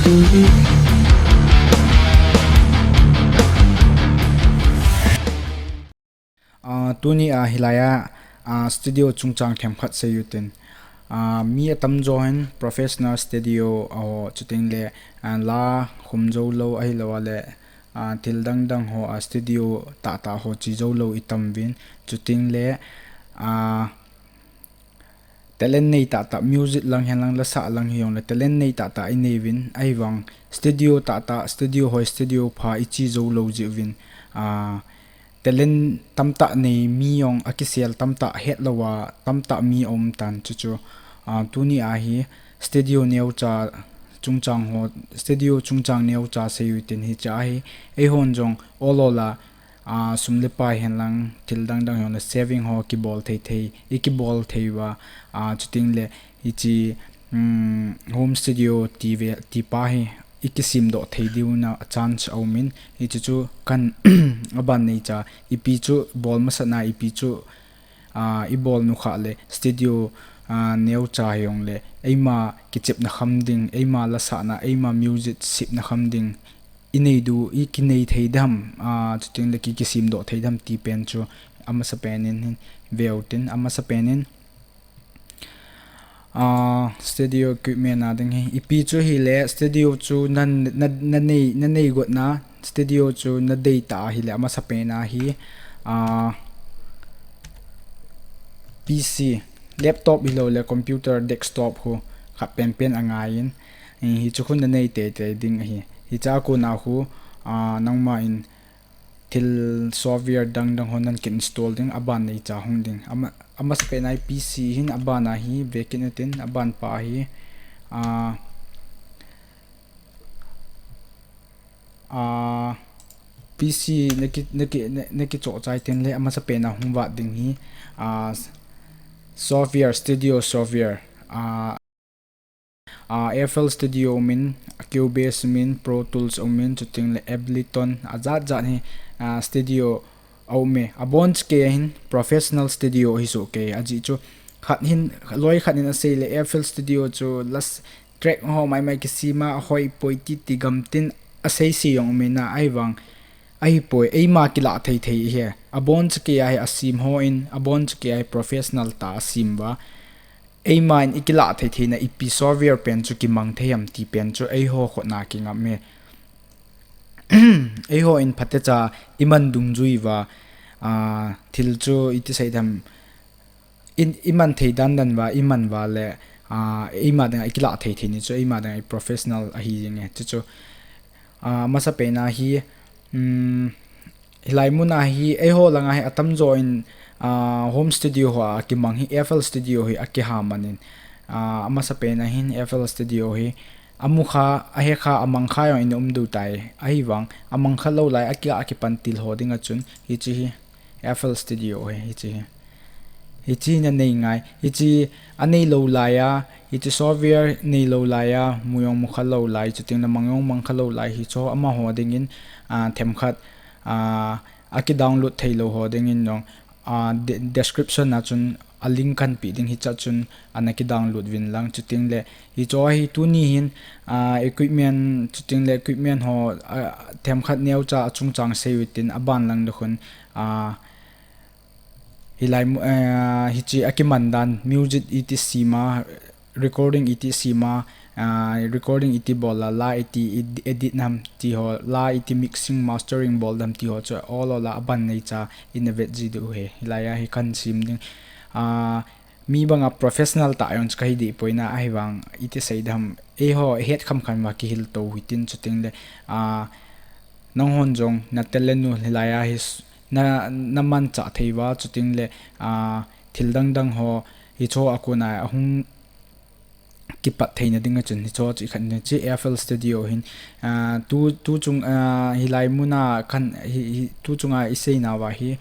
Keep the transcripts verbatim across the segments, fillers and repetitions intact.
Ah, tuni a hilai a, ah, studio chungchang themkhat sei utin. Ah, mi atamjo hin professional studio aho, chuting le, ah, la khum jou lou ahilou le, ah, thil dang dang ho a studio tah tah ho chi jou lou itam uvin, chuting le, ah, talent nei tah tah, music lang hen lang, lasa lang hijongle talent nei tah tah inei uvin, ahivang studio tah tah, studio hoi, studio pha ichi jou lou jeh uvin, ah, talent tamtah nei mi jong akisel tamtah, hetlou a tamtah mi aum tan, chuchu, ah, tuni a hi studio neocha chungchang ho, studio chungchang neocha sei utin, hiche a hi eihon jong ol ol a, ah, sum le pai hen lang, thil dang dang hijongle saving ho kibol thei thei, ikibol thei uva, ah, chuting le hiche, um, home studio ti ve, ti pa hi ikisem doh thei diu na chance aum in, hichu chu kan aban neicha, ipi chu bol masat na, ipi chu, ah, ibol nukhah le studio, ah, neocha hijongle eima kichepna kham ding, eima lasahna, eima music sepna kham ding inei diu, ikinei thei dem, ah, chuting le ki, kisem doh thei dem ti pen chu amasa pen in hin ve utin, amasa pen in, ah, studio equipment a ding hi. Ipi chu hile studio chu na, na, na nei, na nei got na, studio chu na dei tah hile amasa pen a hi, ah, P C, laptop hilou le computer desktop khu khat pen pen angai in, eh, hichu khu na nei tei tei ding ahi. Hiche a kona khu, ah, nangma in thil software dang dang ho nan ki install ding, aban neicha hung ding. Ama, amasa pen a hi P C hin, aban a hi ve kit utin, aban pa hi, ah, ah, P C na ki, na ki, na, na kichoh chai tin le amasa pen a hung vat ding hi, ah, software, studio software, ah, ah, F L Studio um in, Cubase um in, Pro Tools um in, chuting le Ableton, ajat jat hi, ah, studio aum e. Abon chu kei hin professional studio hi chu kei, ajeh chu khat hin, loi khat hin asei le F L Studio chu las track ho mai mai kisem a, ahoi poi ti ti gam tin asei sei jong um in, ahivang ahipoi, eima kilah thei thei hi. Abon chu kei a hi asem ho in, abon chu kei a hi professional tah a asem uva. Eima in ikilah thei thei na ipi software pen chu kimang thei ham ti pen chu eiho khut na kingam e. Eiho in phatecha iman dungjui uva, ah, thil chu iti sei dem, in, iman thei dan dan uva, iman uva le, ah, eima dinga ikilah thei thei ni chu eima dinga i professional ahi jing e. Chuchu, ah, amasa pen a hi, um, hilai mun a hi, eiho lang a hi atamjo in, ah, home studio ho a kimang hi, F L Studio hi akiha man in, ah, amasa pen a hin F L Studio hi amu kha, ahe kha, amang kha jong in um diu tai. Ahivang, amang kha lou lai, aki, akipan til ho dinga chun, hiche hi F L Studio hi, hiche hi. Hiche na nei ngai, hiche anei lou lai a, hiche software nei lou lai a, mu jong mu kha lou lai, chuting le mang jong mang kha lou lai, hichu amaho dingin, ah, themkhat, ah, aki download thei lou ho dingin jong, ah, de-, description a chun a link kan pe ding, hiche a chun ana ki download uvin lang, chuting le hichu hi tuni hin, ah, equipment, chuting le equipment ho, ah, themkhat neocha achungchang sei utin, aban lang dikhun, ah, hilai mu-, eh, hiche akiman dan, music iti sem a, recording iti sem a, ah, recording iti bol a, la iti ed-, edit nam ti ho, la iti mixing, mastering bol dam ti ho chu ol ol a aban neicha ina vet ji diu ahi. Hilai a hi kan sem ding. Ah, mi banga professional tah jong chu kahi deh poi na, ahivang iti sei dam, eiho het kham kham uva kihil to hitin, chuting le, ah, nanghon jong na talent u hilai a hi s-, na, na manchah thei uva, chuting le, ah, thil dang dang ho, hichu a kona ahung kipat theina dinga chun, hichu chu ikhat ni chu F L Studio hin, ah, tu, tu chung, ah, hilai mun a kan, hi, hi, tu chunga isei nauva hi,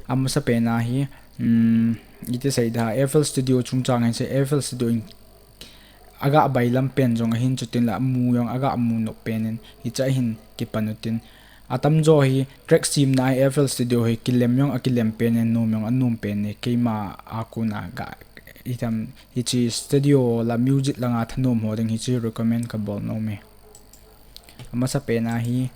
amasa pen a hi, um, iti sei da, F L Studio chungchang hin sei, F L Studio in aga bailam pen jong ahin, chuting le amu jong aga mu nop pen in, hiche a hin kipan utin. Atamjo hi track semna a hi F L Studio hi kilem jong akilem pen in, nom jong anom pen in, keima a kona ga, hitam, hiche studio la music langa thanom ho ding hiche recommend kabol nom e. Amasa pen a hi.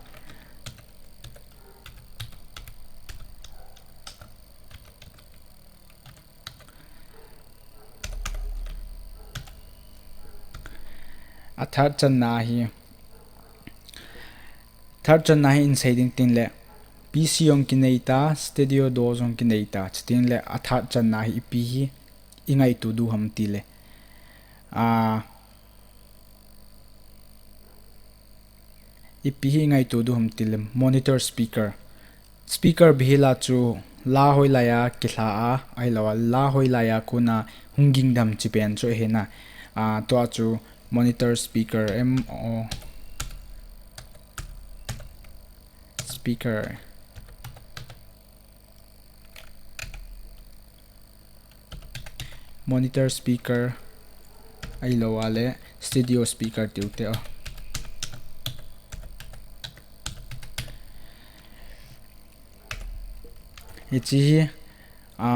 A third channa hi. Third channa hi in sei ding tin le. P C jong kinei ta, studio door jong kinei ta. Chutin le a third channa hi ipi hi i ngaitu diu ham ti le. A, ipi hi i ngaitu diu ham ti le monitor speaker. Speaker bihila chu la hoilai a kilha a, ahilou a la hoilai a kona hung ging dem chi pen chu ahi na. A, tua chu monitor speaker M O speaker. Monitor speaker ahilou a le studio speaker tiu te o. Hichi hi, a,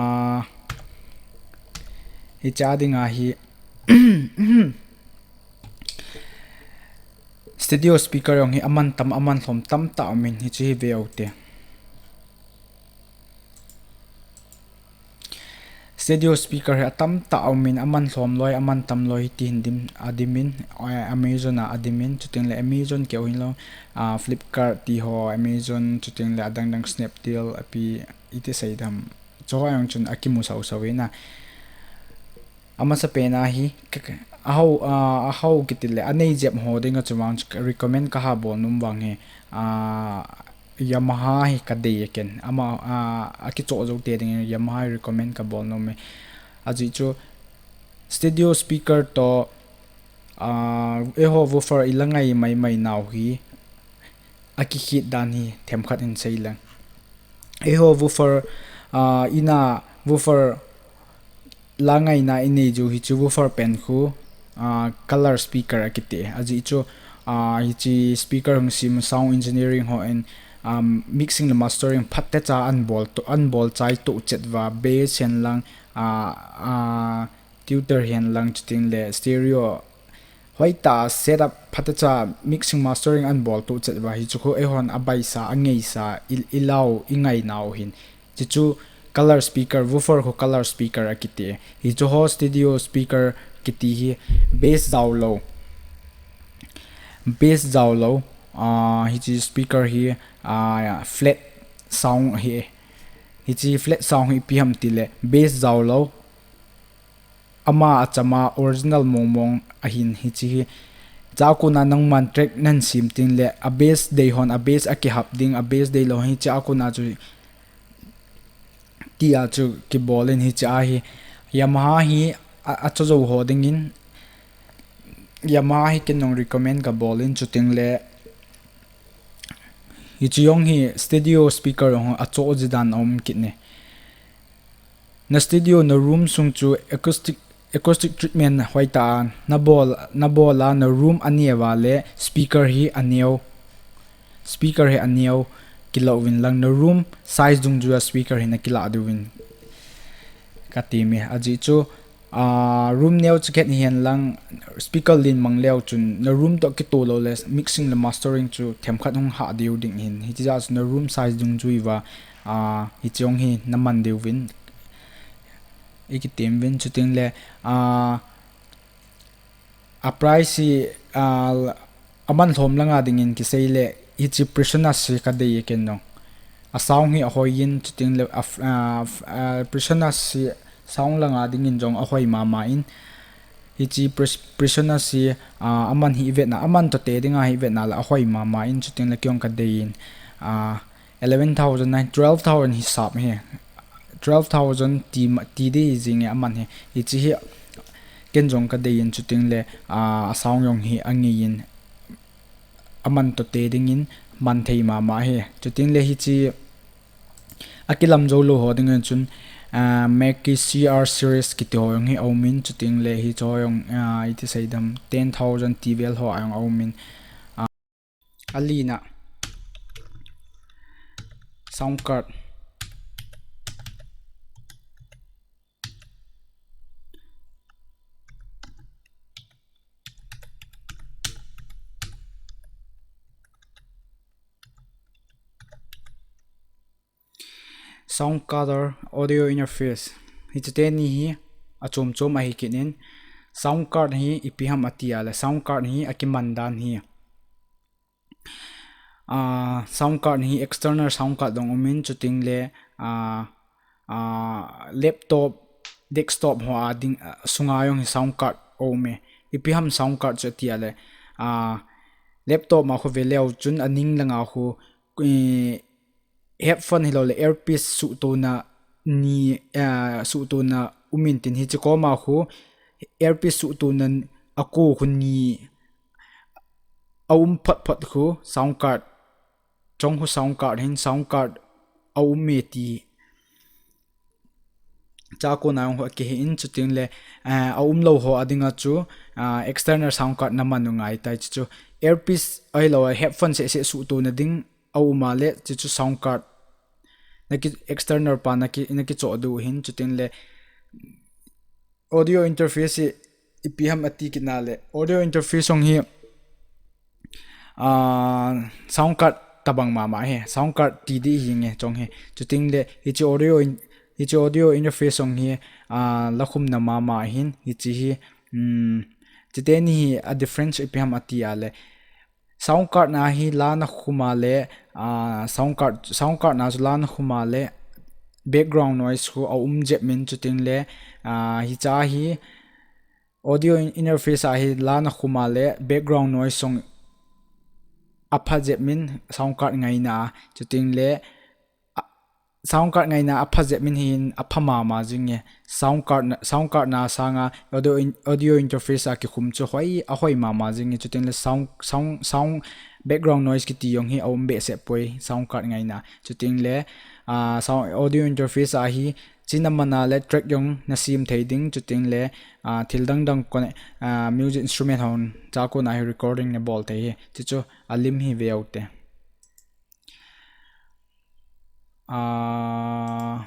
hicha ding a hi studio speaker jong hi aman tam, aman lhom tamtah umin hichi hi ve u te. Studio speaker hi atamtah umin, aman lhom loi, aman tam loi hi ti hin dim, adim in, eh, Amazon a adim in, chutin le Amazon keu hilou, a, Flipkart ti ho, Amazon, chutin le adang dang Snapdeal, api iti sei dam. Chu ho jong chun akimu sau sau in a. Amasa pen a hi, ka, ka, ahao, a, ahao kiti le, anei jep ho ding a chu vang chu recommend kaha bol nom vang hi, a, Yamaha hi kadei e ken. Ama, a, akichoh jou te ding Yamaha hi recommend kabol nom e. Ajeh chu studio speaker toh, a, eiho woofer ila ngai mai mai nau hi akikhit dan hi themkhat in sei leng. Eiho woofer, a, ina woofer la ngaina inei jiu hi chu woofer pen khu, a, color speaker akiti. Ajeh chu, a, hichi speaker hung sem sound engineering ho in, um, mixing le mastering phatecha anbol to, anbol chai to chet uva, bass hen lang, a, a, tutor hen lang chutin le stereo hoitah setup phatecha mixing mastering anbol to chet uva hi chu khu eihon abaisa, angeisa, i, ilau, ingainau hin. Hichu color speaker, woofer khu color speaker akiti. Hichu ho studio speaker kiti hi bass jaolou. Bass jaolou. A, hichi speaker hi, a, flat sound hi. Hichi flat sound hi ipi ham ti le bass jaolou. Ama achama original mong mong ahin hichi hi. Chua kona nangman track nan sem tin le a bass dei hon a bass akihap ding, a bass deilou hichia kona chu tia chu kibol in hichia hi. Yamaha hi a, achoh jou ho dingin Yamaha hi ken jong recommend kabol in chutin le hichi jong hi studio speaker jong achoh ji dan aum kit ne. Na studio, na room sung chu acoustic, acoustic treatment hoitah a nabol, nabol a na room aneo a le speaker hi aneo. Speaker hi aneo kilou vin lang na room size dungjui a speaker hi nakilah diu vin kati e. Ajeh chu, a, room neo chu khat hihen lang speaker len mang leu chun na room toh kitoh lou le mixing le mastering chu themkhat hung hah diu ding hin. Hitia chu na room size dungjui uva, a, hichi jong hi naman diu vin. Ikitem vin chutin le, a, a price hi, a, aman lhom langa dingin kisei le hichi PreSonus hi kadei e ken jong. A sound hi ahoi in chutin le a, a, a PreSonus hi sound langa dingin jong ahoi mama in. Hichi Pres-, PreSonus hi, a, aman hi ivetna, aman toh te dinga hi ivetna le ahoi mama in chutin le kei jong kadei in, a, eleven thousand nine, twelve thousand hisap hi. Twelve thousand ti ma, ti dei jing e aman hi. Hichi hi ken jong kadei in chutin le, a, a sound jong hi angei in aman toh te dingin man thei mama hi. Chutin le hichi akilam jou lou ho dingin chun, a, Mackie C R series kiti ho jong hi aum in chutin le hichi ho jong, a, iti sei dam ten thousand ti vel ho a jong aum in. Alina sound card. Sound card or audio interface. Hiche teni hi achom chom ahi kit in. Sound card hi ipi ham ati a le, sound card hi akiman dan hi. Ah, sound card hi external sound card jong um in, chuteng le, ah, ah, laptop, desktop ho a ding, ah, sunga jong hi sound card um e. Ipi ham sound card chu ati a le, ah, laptop ma khu ve leu chun aning langa khu, eh, headphone hilou le earpiece suhtona ni, ah, suhtona um in tin, hiche koma khu earpiece suhtona a ko khu ni aum phot phot khu sound card, chong khu sound card hin sound card aum e ti. Chua kona jong khu akihe in, chuteng le, ah, aum lou ho a dinga chu, ah, external sound card naman u ngai tai chu. Earpiece ahilou le headphone seh seh suhtona ding aum a le chu chu sound card. Naki external pa naki, naki choh diu hin, chuteng le audio interface hi ipi ham ati kit na le, audio interface jong hi, ah, sound card tabang mama hi, sound card ti ding hi nge chong hi. Chuteng le hiche audio in, hiche audio interface jong hi, ah, lakhumna mama hin, hiche hi, um, hiche teni hi a difference ipi ham ati a le, sound card na hi la nakhum a le, ah, sound card, sound card na chu la nakhum a le, background noise khu aum jep in, chuteng le, ah, hiche hi audio in-, interface a hi la nakhum a le, background noise jong apha jep in sound card ngaina a, chuteng le, sound card ngaina apha jep in hin apha mama jing e. Sound card na, sound card na sanga audio in, audio interface a kikhum chu hoi, ahoi mama jing e. Chuteng le sound, sound, sound background noise kiti jong hi aum behseh poi sound card ngaina. Chuteng le, ah, sound audio interface a hi chi naman a le track jong nasem thei ding. Chuteng le, ah, thil dang dang kon, ah, music instrument hon chua kona hi recording nabol thei hi. Chu chu alim hi ve u te. Ah,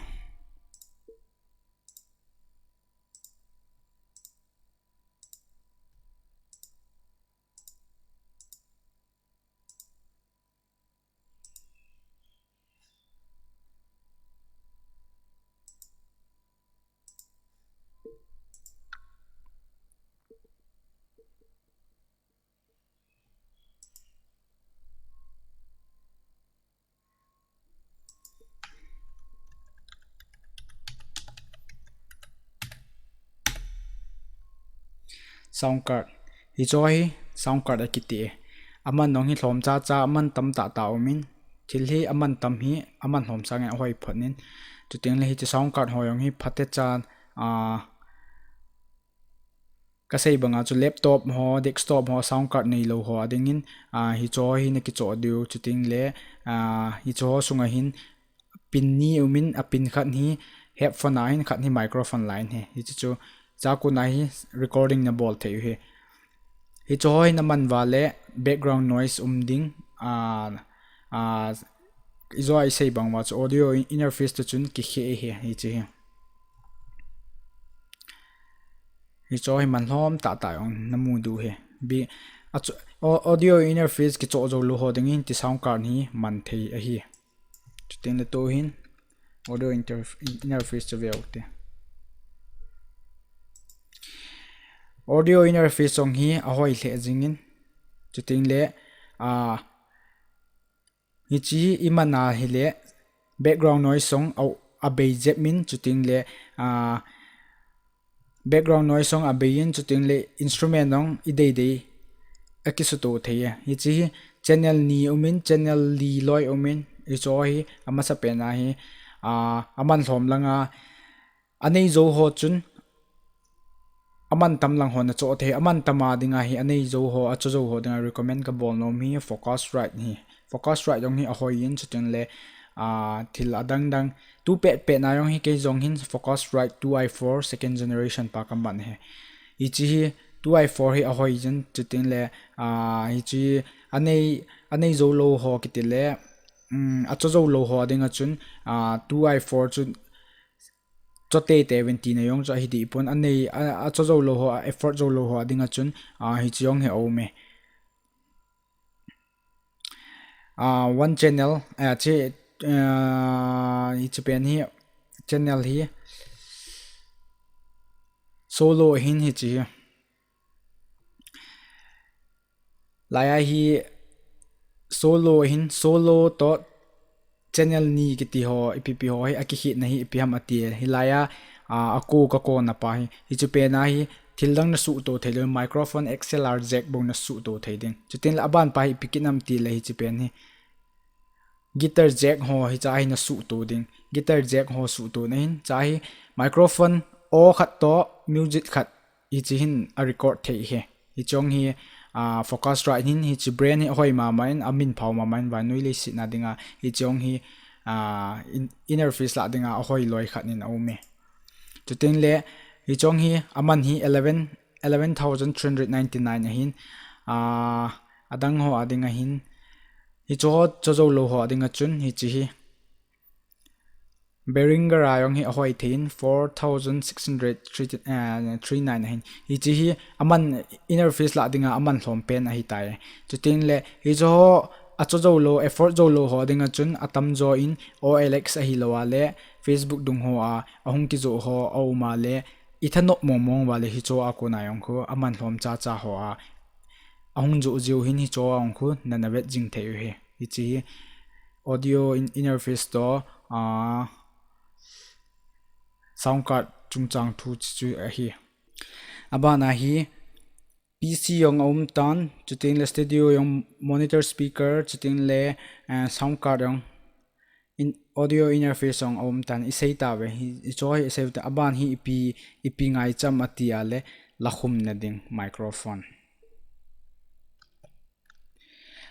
Sound card. Hiche hi sound card akiti e. Aman jong hi lhom cha cha, aman tam tah tah um in. Thil hi aman tam hi, aman lhom sangin ahoi phot in. Chuteng le hiche sound card ho jong hi phatecha, ah, kasei banga chu laptop ho, desktop ho, sound card neilou ho a dingin, ah, hiche hi naki choh diu, chuteng le, ah, hiche sunga hin pin ni um in, a pin khat hi headphone a hin, khat hi microphone line hi. Hiche chu chua kona hi recording nabol thei u hi. Hiche hi naman uva le background noise um ding, ah, ah, ijou a isei bang uva chu audio in-, interface toh chun kikhe hi, hiche hi. Hiche hi man lhom tah tah jong namu diu hi. Bi, a chu, au-, audio interface kichoh jou lou ho dingin hiche sound card hi man thei ahi. Chuteng le tuhin audio interf-, in-, interface chu ve u te. Audio interface jong hi ahoi lheh jingin. Chuteng le, ah, hiche hi iman a hile background noise jong a, abei jep in, chuteng le, ah, background noise jong abei in, chuteng le instrument jong idei dei akisuto thei e. Hiche hi channel ni um in, channel li loi um in, hiche hi amasapen a hi, ah, aman lhom langa anei jou ho chun, aman tam lang hon achoh thei, aman tam a dinga hi anei jou ho, achoh jou ho dinga recommend kabol nom hi Focusrite hi. Focusrite jong hi ahoi in, chuteng le, ah, thil adang dang. Tu pet pet na jong hi kei jong hin Focusrite two i four second generation pa kaman hi. Hiche hi two i four hi ahoi in, chuteng le, ah, hiche anei, anei jou lou ho kiti le, um, achoh jou lou ho a dinga chun, ah, two i four chu choh teitei uvin tina jong chu ahi deh pon, anei, a, achoh jou lou ho, a afford jou lou ho a dinga chun, ah, hiche jong hi aum e. Ah, one channel, ah, hiche ah, hiche pen hi channel hi solo ahin hiche hi. Laia hi solo ahin, solo toh channel ni kiti ho, ipi pi ho hi akikhetna hi ipi ham ati. Hilai a, ah, ako ka kona pa hi. Hiche pen a hi thil dang na suhto thei lou, microphone X L R jack bou na suhto thei ding. Chutengle aban pa hi ipi kit nam tile hiche pen hi guitar jack ho hiche a hi na suhto ding. Guitar jack ho suhto na hin, hiche a hi microphone aw khat toh music khat hiche hin a record thei hi. Hiche jong hi, ah, Focusrite hin, hiche brand hi ahoi mama in, amin phao mama in, vannoi leiset na dinga, hiche jong hi, ah, in-, interface lah dinga ahoi loi khat in aume. Chutengle, hiche jong hi, aman hi eleven, eleven thousand three hundred ninety-nine ahin, ah, adang ho a dinga hin, hiche ho cho jou lou ho a dinga chun, hiche hi Behringer a jong hi ahoi thei in four thousand six hundred three, eh, three nine ahin. Hiche hi aman interface lah dinga aman lhom pen ahitai. Chutengle hiche ho acho jou lou, afford jou lou ho dinga chun atamjo in O L X ahilou a le Facebook dung ho a ahung kijoh ho aum a le ithanop mong mong uva le hiche a kona jong khu aman lhom cha cha ho a ahung joh jiu hin hiche a jong khu nana vet jing thei u hi. Hiche hi audio in-, interface toh, ah, sound card chungchang thu chu ahi. Abana hi P C jong aum tan, chutengle studio jong monitor speaker, chutengle, eh, sound card jong in-, audio interface jong aum tan, isei tauve, hi, hiche hi isei ta, aban hi ipi, ipi ngaicham ati a le, lakhum na ding microphone.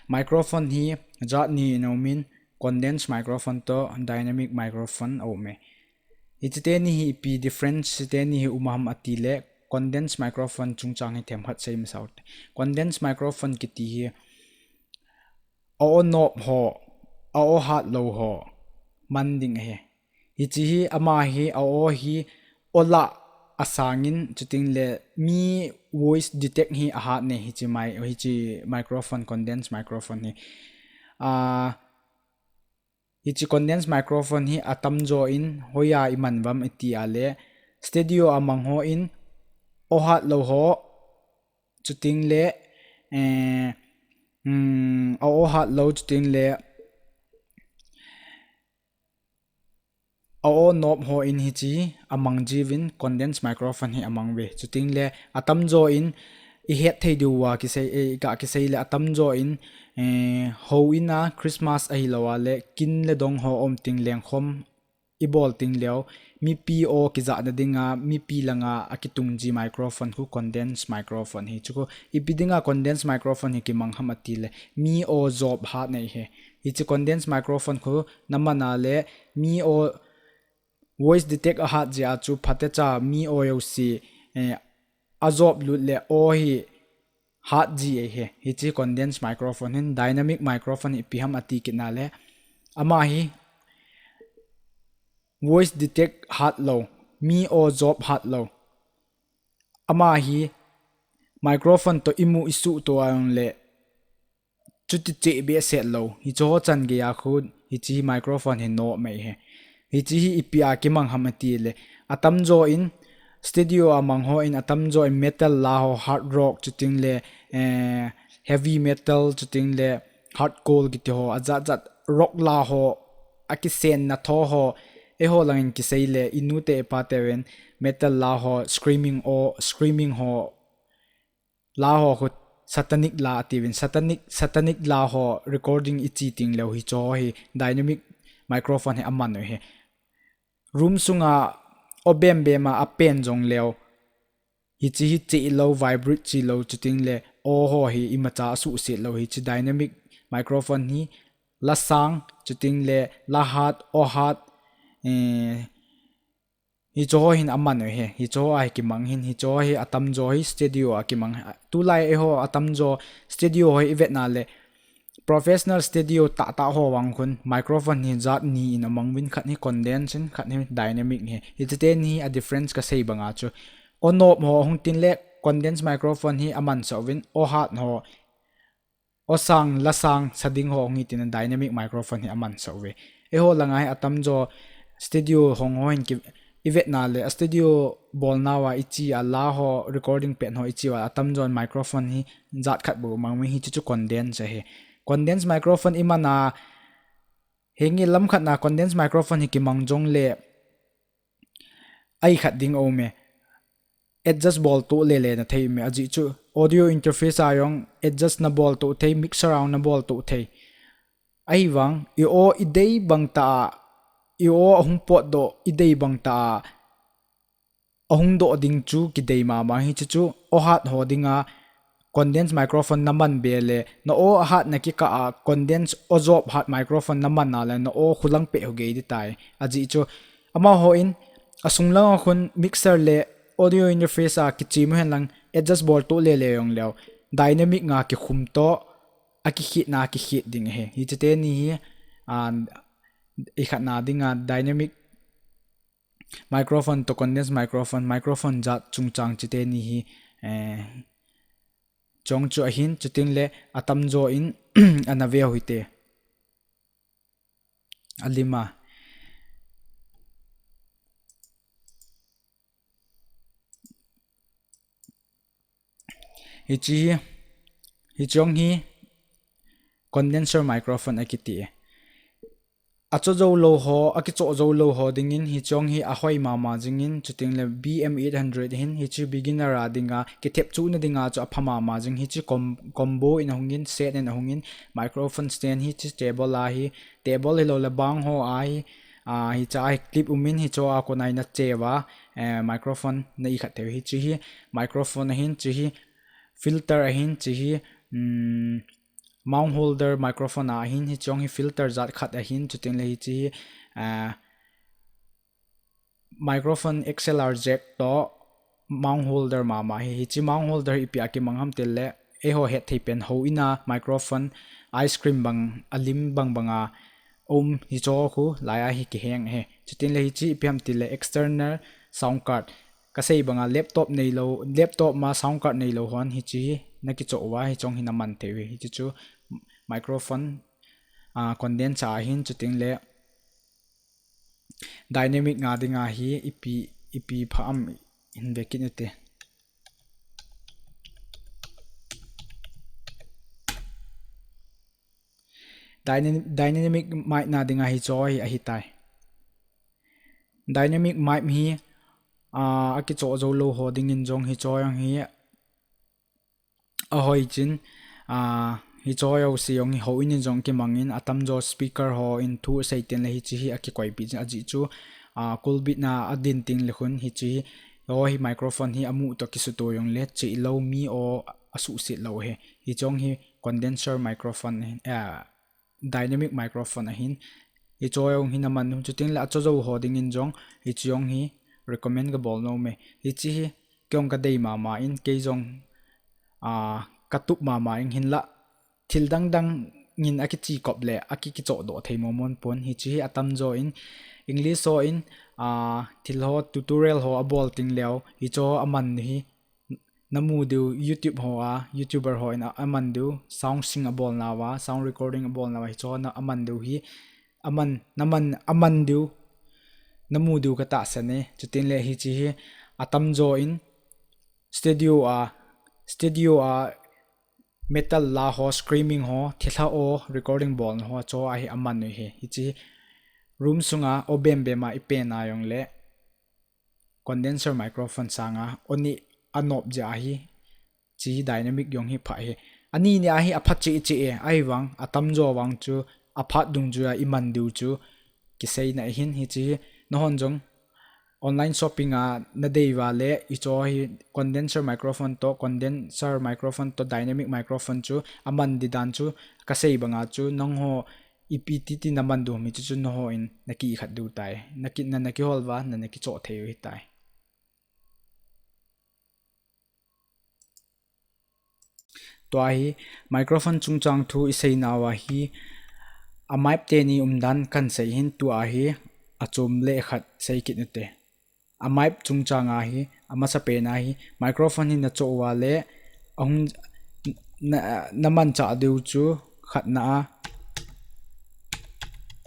Microphone hi jat ni in aumin, condense microphone toh dynamic microphone aume. Hiche teni hi ipi difference teni hi um ham ati le, condense microphone chungchang hi themkhat sei masa u hite. Condense microphone kiti hi a-aw nop ho, a-aw hat lou ho man ding ahi. Hiche hi ama hi a-aw hi aw lah asangin chutengle mi voice detect hi ahat ne hiche mi-, hiche microphone, condense microphone hi. Ah, hiche condense microphone hi atamjo in hoiya iman uvam iti a le studio a mang ho in aw hat lou ho chutengle, eh, um, a-aw hat lou chutengle a-aw nop ho in hiche amang jiuvin condense microphone hi amang uve. Chutengle atamjo in ihet thei diu a kisei, eh, ka kisei le atamjo in, eh, houin a Christmas ahilou a le kin le dong ho um teng lengkhom ibol teng leu, mipi aw kijah na dinga, mipi langa akitung ji microphone khu condense microphone hi. Chu khu ipi dinga condense microphone hi kimang ham ati le, mi aw jop hat nei hi. Hiche condense microphone khu naman a le, mi aw voice detect ahat jeh a chu phatecha mi aw jouse, eh, ajop lut le aw hi hat ji ahi. Hiche condense microphone hin dynamic microphone hi ipi ham ati kit na le, ama hi voice detect hat lou, mi aw jop hat lou. Ama hi microphone toh imu isuhto a jong le chuti cheh behseh lou. Hiche ho chan gei a khu hiche hi microphone hi nom mai hi. Hiche hi ipi a kimang ham ati le, atamjo in studio a mang ho in atamjo in metal la ho, hard rock chutengle, eh, heavy metal chutengle hardcore kiti ho, ajat jat rock la ho, akisenna tho ho, eiho langin kisei le, inute ipateuvin metal la ho, screaming aw, screaming ho, la ho khu satanic la atiuvin, satanic, satanic la ho recording iche teng leu hiche ho hi dynamic microphone hi aman u hi. Room sunga aw bem bem a apen jong leu, hiche hi cheh lou, vibrate chi lou, chutengle aw ho hi imacha asuhset lou, hiche dynamic microphone hi la sang, chutengle la hat, aw hat, eh, hiche ho hin aman u hi, hiche ho a hi kimang hin, hiche ho hi atamjo hi studio a kimang. Tulai eiho atamjo studio ho hi ivet na le, professional studio tahtah ho vang khun microphone hi jat ni in amang uvin, khat hi condense in, khat hi dynamic hi. Hiche teni a difference kasei banga chu, aw nop ho hung tin le condense microphone hi amansah uvin, aw hat ho, aw sang, la sang, sa ding ho hung hi tin a dynamic microphone hi amansah uve. Eiho langa hi atamjo studio hong ho hin ki, i vetna le, a studio bolnauva i chi a la ho, recording pet ho i chi uva, atamjon microphone hi jat khat bou mang mi, hichu chu condense ahi. Condense microphone i man a, hinge lam khat na condense microphone hi kimang jongle, a i khat ding um e. Adjust bol to le le na thei um e, ajeh chu audio interface a jong adjust na bol to thei, mixer a jong na bol to thei. Ahivang, i aw i dei bang ta a, i aw ahung potdoh i dei bang ta a, ahung doh ding chu kidei mama hi chu chu, aw hat ho dinga condense microphone na man be le, na aw ahat na kikah a condense aw jop hat microphone na man a le, na aw khulang peh ho gei di tai. Ajeh chu, amaho in, asung langa khun mixer le audio interface a kichim u hen lang adjust bol to le le jong leu, dynamic nga kikhum to, a kikhit na kikhit ding ahi. Hichu teni hi, a, i khat na dinga dynamic microphone to condense microphone, microphone jat chungchang chu teni hi, eh, chong chu ahin, chuting le atamjo in ana ve u hite. Alima. Hichi, hichong hi condenser microphone akiti e. Acho jou lou ho, akicho jou lou ho dingin, hichong hi ahoi mama jingin, chuting le B M eight hundred hin, hichi beginner a dinga, kithep chu na dinga chu apha mama jing, hichi com-, combo in ahungin, set in ahungin, microphone stand hichi table a hi, table hilou le bang ho a hi, a, hicha hi clip umin, hicho a konai na cheva, eh, microphone na i khat theu hichi hi, microphone ahin, chi hi, filter ahin, chi hi, um, mount holder microphone ahin, hichong hi filter jat khat ahin, chuting le hichi hi, ah, microphone X L R jack to mount holder mama hi, hichi mount holder hi ipi a kimang ham til le, eiho het thei pen hou in a microphone ice cream bang, alim bang banga um hicho khu lai a hi kiheng he. Chuting le hichi ipi ham til le external sound card. Kasei banga laptop neilou, laptop ma sound card neilou hon hichi hi na kicho uva hichong hi na man thei uve. Hichi chu microphone, ah, condenser ahin chuting le dynamic nga dinga hi ipi, ipi pha am hin ve kit u te. Dyna-, dynamic mic na dinga hicho hi ahitai. Dynamic mic hi, ah, akicho jou lou ho dingin jong hicho jong hi ahoi chin, ah, hicho jouse jong hi hou in jong kimangin atamjo speaker ho in thu sei tin le hichi hi akikoi pi chin ajeh chu, ah, kulbit na adin ting le khun hichi hi, ho hi microphone hi amu to kisuto jong le chi lou mi o asuhset lou he. Hichong hi condenser microphone ahin, ah, dynamic microphone ahin. Hicho jong hi na man u, chuting le acho jou ho dingin jong, hichi jong hi recommend ka bol nom e. Hichi hi kei jong ka dei mama in, kei jong, ah, ka tup mama in hinla. Thil dang dang in akichi kop le, aki kicho doh thei momon pon. Hichi hi atamjo in, English ho in, ah, thil ho tutorial ho abol ting leu, hicho aman hi, na mu diu YouTube ho a, YouTuber ho in a, aman diu, sound sync abolna uva, sound recording abolna uva, hicho na aman diu hi, aman, na man, aman diu, na mu diu ka tahsan e, chuting le hichi hi, atamjo in, studio a, studio a, metal la ho, screaming ho, thilha o, recording bolna ho, cho a hi aman u hi, hichi hi, room sunga, o bem bem a, i pen a jong le, condenser microphone sanga, oni anop jeh ahi, chi dynamic jong hi pha hi. Ani ni ahi apha chi chi e, ahivang, atamjo vang chu, aphat dungjuia i man diu chu, kisei na ahin hichi hi, nahon jong, online shopping a na dei uva le, hicho hi condenser microphone to, condenser microphone to, dynamic microphone chu, aman di dan chu, kasei banga chu, nangho, ipi titi na man diu mi chu chu nahon, na kikhat diu tai. Na ki, na, na kihol uva, na, na kicho thei u hitai. Tua hi microphone chungchang thu i seina uva hi a mic teni umdan kan sei hin tua hi a chom le khat sei kit u te. A mic chungchang a hi a masa pen a hi microphone hi na cho uva le ahung na, na manchah diu chu khatna a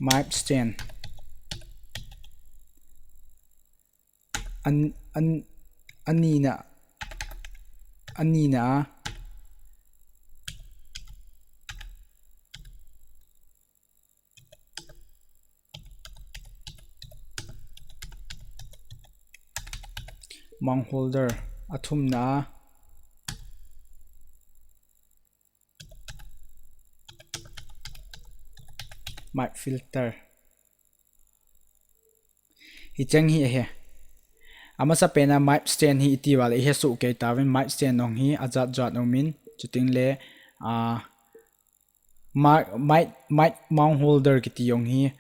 Mic stand. An, an, anina, anina a mount holder, athumna a mic filter. Hicheng hi ahi. Amasapen a mic stand hi iti uva le ihe soh kei tauvin, mic stand jong hi ajat jat umin, chuting le, ah, mic, mic, mic mount holder kiti jong hi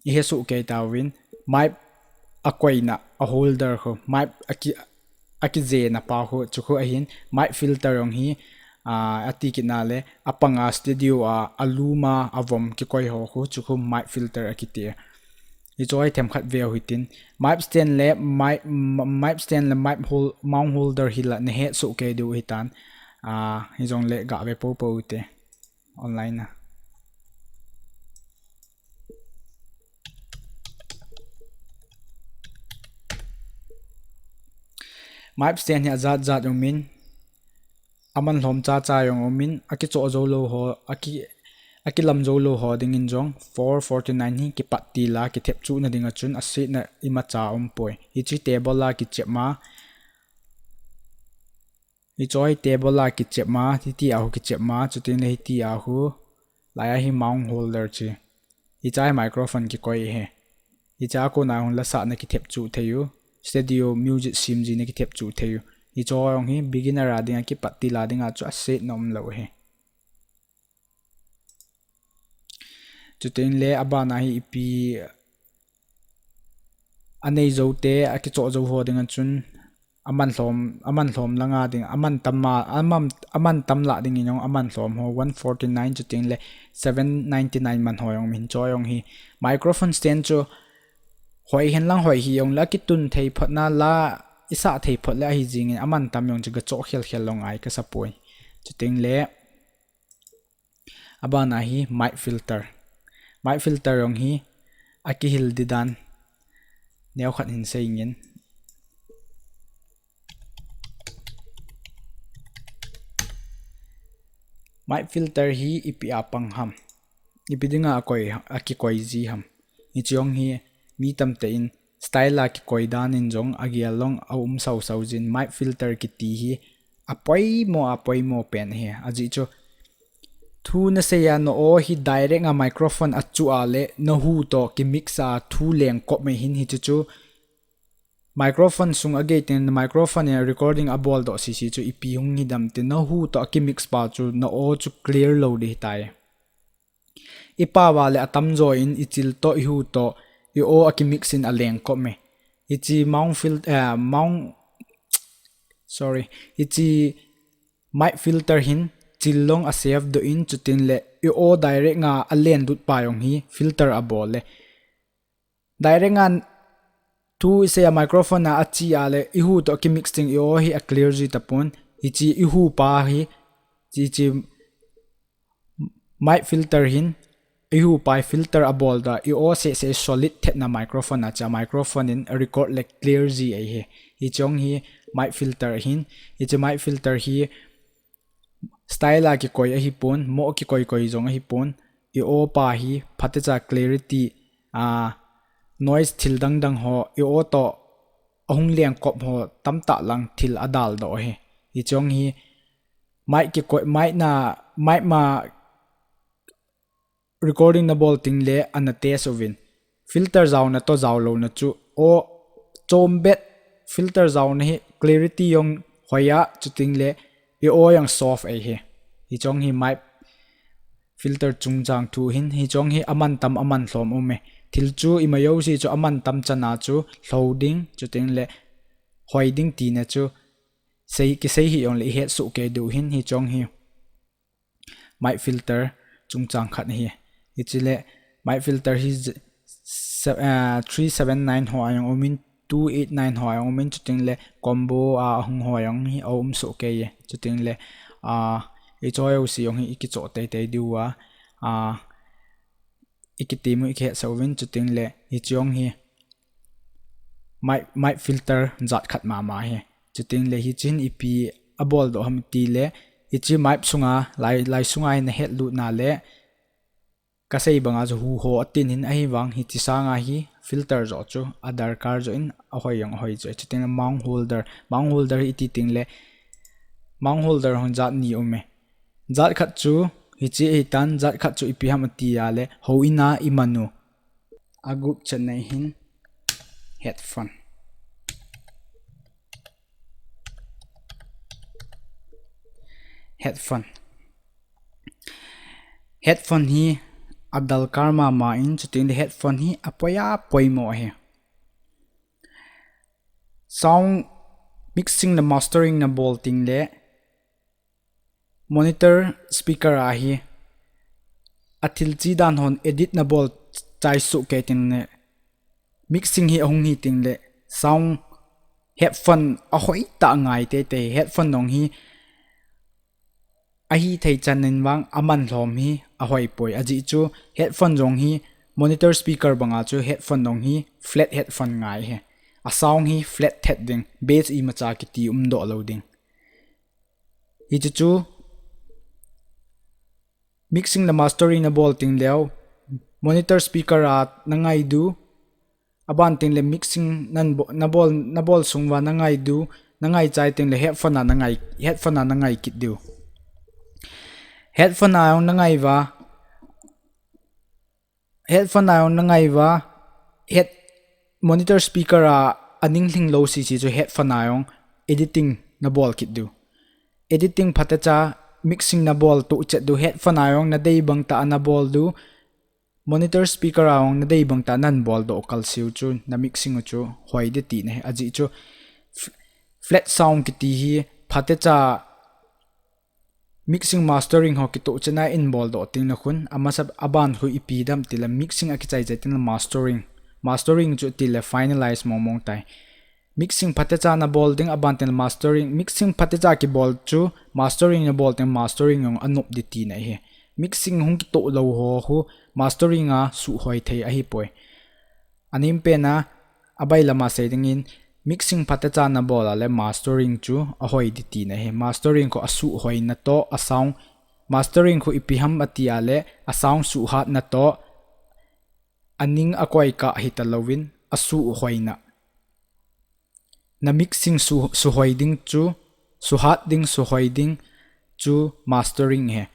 ihe soh kei tauvin, mic akoina, a holder khu, mic aki, akijena pa khu, chu khu ahin, mic filter jong hi, ah, ati kit na le, apanga studio a, alum a, avom kikoi ho khu, chu khu mic filter akiti. Hichu hi themkhat veu hitin. Mic stand le mic, m-, mic stand le mic hol-, mount holder hi la nahet soh kei diu hitan. Ah, hijong le gave popo ute. Online a. Mic stand hi ajat jat umin. Aman lhom cha cha jong umin, akichoh jou lou ho, aki, akilam jou lou ho dingin jong four forty-nine hi kipat til a, kithep chuh na ding a chun asetna imacha umpoi. Hichu table a kichep ma. Hichu hi table a kichep ma, hiti a khu kichep ma, chuting le hiti a khu. Lai a hi mount holder chu. Hicha hi microphone kikoi ahi. Hicha a kona hung la sahna kithep chuh thei u. Studio music sem jina kithep chuh thei u. Hichu jong hi beginner a dinga kipat til a dinga chu asetna umlou ahi. Chuting le abana hi ipi anei jou te, akichoh jou ho dinga chun aman lhom, aman lhom langa ding, aman tam a, aman, aman tam lah dingin jong aman lhom ho, one forty-nine chuting le seven ninety-nine man ho jong min cho jong hi. Microphone stand chu hoi hen lang hoi hijong le akitun thei phot na la, isah thei phot le ahi jingin aman tam jong chu gachoh khel khel lou ngai kasa poi. Chuting le abana hi mic filter. Mic filter jong hi akihil di dan neokhat hin seingin. Mic filter hi ipi a pang ham? Ipi dinga akoi, akikoi ji ham? Hichu jong hi mi tamtah in style a kikoi dan in jong agel long aum sau sau jin. Mic filter kiti hi apoimo, apoimo pen ahi. Ajeh chu thu nasei a na aw hi direct a microphone a chuh a le na hu toh kimix a thu leng kop mai hin hichu chu microphone sung a gei teng microphone in recording abol doh sisi chu ipi hung hi dam ti na hu toh kimix pa chu na aw chu clear lou di tai. Ipa uva le atam jo in ichil toh ihu toh i aw akimix in aleng kop mai. Hichi mount fil-, eh, mount, sorry, hichi mic filter hin chil long a save doh in chuting le i aw direct a alen dut pa jong hi filter abol le. Direct a thu isei a microphone a achi a le ihu toh kimix teng i aw hi aclear ji tapon. Hichi ihu pa hi, hichi mic filter hin ihu pa hi filter abol da i aw seh seh solid thetna microphone a cha microphone in record le clear ji ahi. Hichi jong hi mic filter hin, hichi mic filter hi style a kikoi ahipon, mo kikoi koi jong ahipon, i aw pa hi phatecha clarity, a, noise thil dang dang ho, i aw toh ahung leng kop ho tamtah lang thil adal doh ahi. Hichi jong hi mic kikoi, mic na, mic ma recording nabol teng le ana test uvin. Filter jaona toh jaolou na chu, aw chom bet filter jaona hi clarity jong hoi a chuting le i aw jong soft ahi. Hichi jong hi mic filter chungchang thu hin, hichi jong hi aman tam aman lhom um e. Thil chu ima jouse chu aman tam chan a chu lhou ding, chuting le hoi ding tina chu sei, kisei hih jong le ihet soh kei diu hin hichi jong hi mic filter chungchang khat ahi. Hichi le mic filter hi z-, se-, ah, three seven nine ho a jong um in, two eight nine ho a jong um in, chuting le combo a hung ho a jong hi aum soh kei e. Chuting le, ah, i cho jouse jong hi i kicho tei tei diu a, ah, ikiti mu ikihet sa uvin, chuting le hichi jong hi mic, mic filter jat khat mama hi. Chuting le hichi hin ipi abol doh ham ti le, hichi mic sunga, lai, lai sunga hin ahet lut na le, kasei banga chu hu ho atin hin ahivang hichi sanga hi filter jo chu adarkar jo in ahoi jong ahoi jo. Chuting le mount holder, mount holder hi iti ting le mount holder hon jat ni um e. Jat khat chu hichi ahitan, jat khat chu ipi ham ati a le houin a iman u. Agup chan nei hin headphone. Headphone. Headphone hi adarkar mama in, chuting le headphone hi apoi apoi mo hi. Sound mixing le mastering nabol ting le monitor speaker a hi athil chi dan hon edit nabol chai su ke ting le mixing hi ahung hi ting le sound headphone ahoi ta ngai te te headphone nong hi ahi thei chan in vang aman lhom hi ahoi poi. Aji chu headphone jong hi monitor speaker banga chu headphone nong hi flat headphone ngai hi. A sound hi flat thet ding, bass imacha kiti um doh lo ding. Hichu chu mixing le mastering nabol ting leo monitor speaker a nangai du, aban ting le mixing nan bo-, nabol, nabol sung va nangai du, nangai chai ting le headphone a nangai, headphone a nangai kit diu. Headphone a jong nangai va, headphone a jong nangai va, head monitor speaker a aning hling lo si si chu headphone a jong editing nabol kit diu. Editing phatecha mixing nabol tu chet diu, headphone a jong nadei bang ta nabol diu. Monitor speaker a jong nadei bang ta nan bol doh kal siu chu na mixing u chu hoi de ti na hi. Aji chu f-, flat sound kiti hi phatecha mixing mastering ho kitoh chena in bol doh ting na khun, amasa aban khu ipi dam ti le mixing akichai chai ting le mastering. Mastering chu ti le finalize mong mong tai. Mixing phatecha nabol ding aban ting le mastering. Mixing phatecha kibol chu mastering nabol ting mastering jong anop di ti na hi. Mixing hung kitoh lo ho khu mastering a suhoi thei ahi poi. Anim pen a, abai lama sei dingin, mixing phatecha nabol a le mastering chu ahoi di ti na hi. Mastering khu asuhoi na toh, a sound, mastering khu ipi ham ati a le, a sound suhat na toh, aning akoi kah hita louvin, asuhoi na. Na mixing su, suhoi ding chu, suhat ding, suhoi ding chu mastering hi.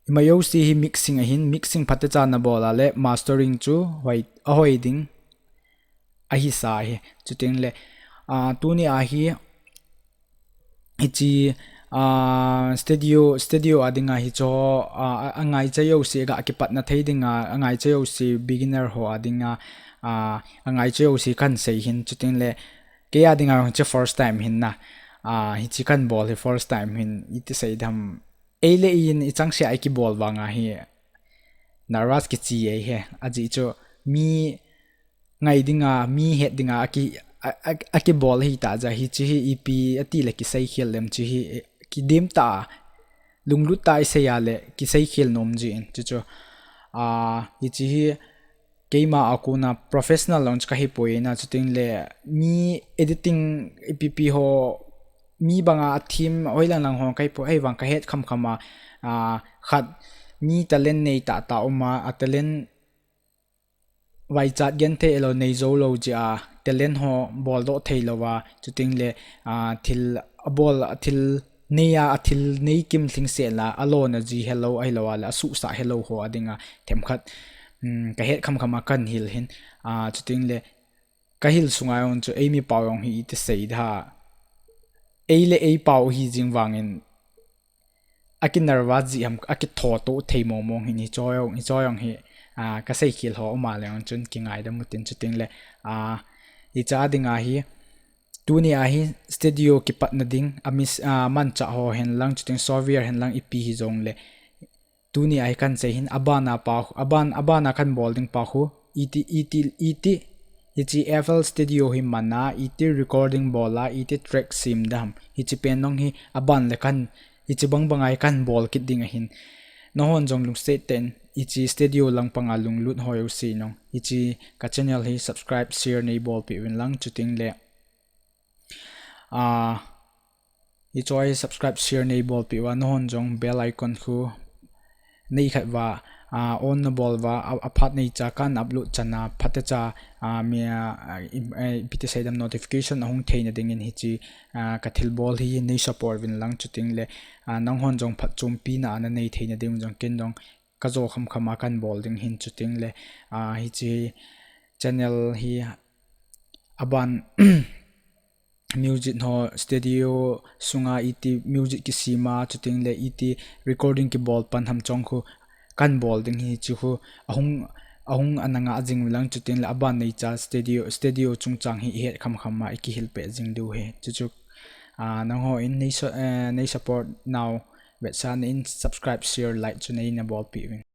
Ima jouse hi mixing ahin, mixing phatecha nabol a le mastering chu hoi, ahoi ding ahisa hi. Chuting le, ah, tuni a hi, hichi, ah, studio, studio a dinga hicho, ah, a, angaicha jouse ga kipatna thei dinga, angaicha jouse beginner ho a dinga, ah, angaicha jouse kan sei hin. Chuting le, kei a dinga hichi first time hin na, ah, hichi kan bol hi first time hin, iti sei dam. Ei le ei in ichang sia ikibol vanga hi nervous kichi ei hi. Aji chu mi ngai dinga, mi het dinga, aki, a, a, akibol hi ta ja hichi hi ipi ati le kisei khel lem chi hi, eh, kidim ta, lunglut ta isei a le kisei khel nom ji in. Chu chu, ah, hichi hi keima a kona professional long chu kahi poi na, chuting le mi editing ipi pi ho, mi banga a thim hoi lang lang ho kahi poi, ahivang kahet kham kham a, ah, khat mi talent nei ta ta um a, a talent vaichat gen thei lo nei zo lo ji a, talent ho bol doh thei lo a, chuting le, ah, thil abol, a thil nei a, a thil nei kim thling se la, a lona ji hello, ahilo a le, a suhsa hello ho a dinga, themkhat, um, kahet kham kham a kan hil hin, ah, chuting le, kahil sunga jong chu, ei mi pau jong hi iti sei da, ei le ei pau hi jing vangin, aki nervous ji ham, aki tho to thei mong mong hin hicho jong, hicho jong hi, ah, kasei khel ho um a le jong chun kingaidam u tin chuting le, ah, hicha dinga hi, tuni a hi studio kipatna ding, a mis, ah, manchah ho hen lang chuting software hen lang ipi hi jong le, tuni a hi kan sei hin abana pa, aban, abana kan bol ding pa khu, iti, iti, iti, hichi F L Studio hi mana, iti recording bol a, iti track sim dam, hichi pen nong hi aban le kan, hichi bang bang a hi kan bol kit ding ahin. Nahon jong lungset ten, Hiche studio lang panga lunglut ho jouse jong hiche ka channel hi subscribe, share neibolpeh uvin lang, chutengle, ah, hiche hi subscribe, share neibolpeh uva, nanghon jong bell icon khu neikhat uva, ah, on nabol uva, a, aphat neicha kahin upload chana phatecha, ah, mi, ah, i, eh, ipi ti seidam, notification ahung theina dingin hiche, ah, ka thilbol hi neisupport uvin lang, chutengle, ah, nanghon jong phatchompi na nanei theina ding jong ken jong kajo khamkhama kahin bol ding ahin, chutengle, ah, hiche channel hi aban music ho studio sunga iti music kisema, chutengle iti recording kibol pan ham chong khu kahin bol ding ahi, hiche khu ahung, ahung ana ngah jing uvin lang, chutengle aban neicha studio, studio chungchang hi ihet khamkhama ikihil peh jing diu ahi. Chuchu, ah, nanghon nei su-, eh, neisupport nau vetsahnan subscribe, share, like chu neina bolpeh uvin.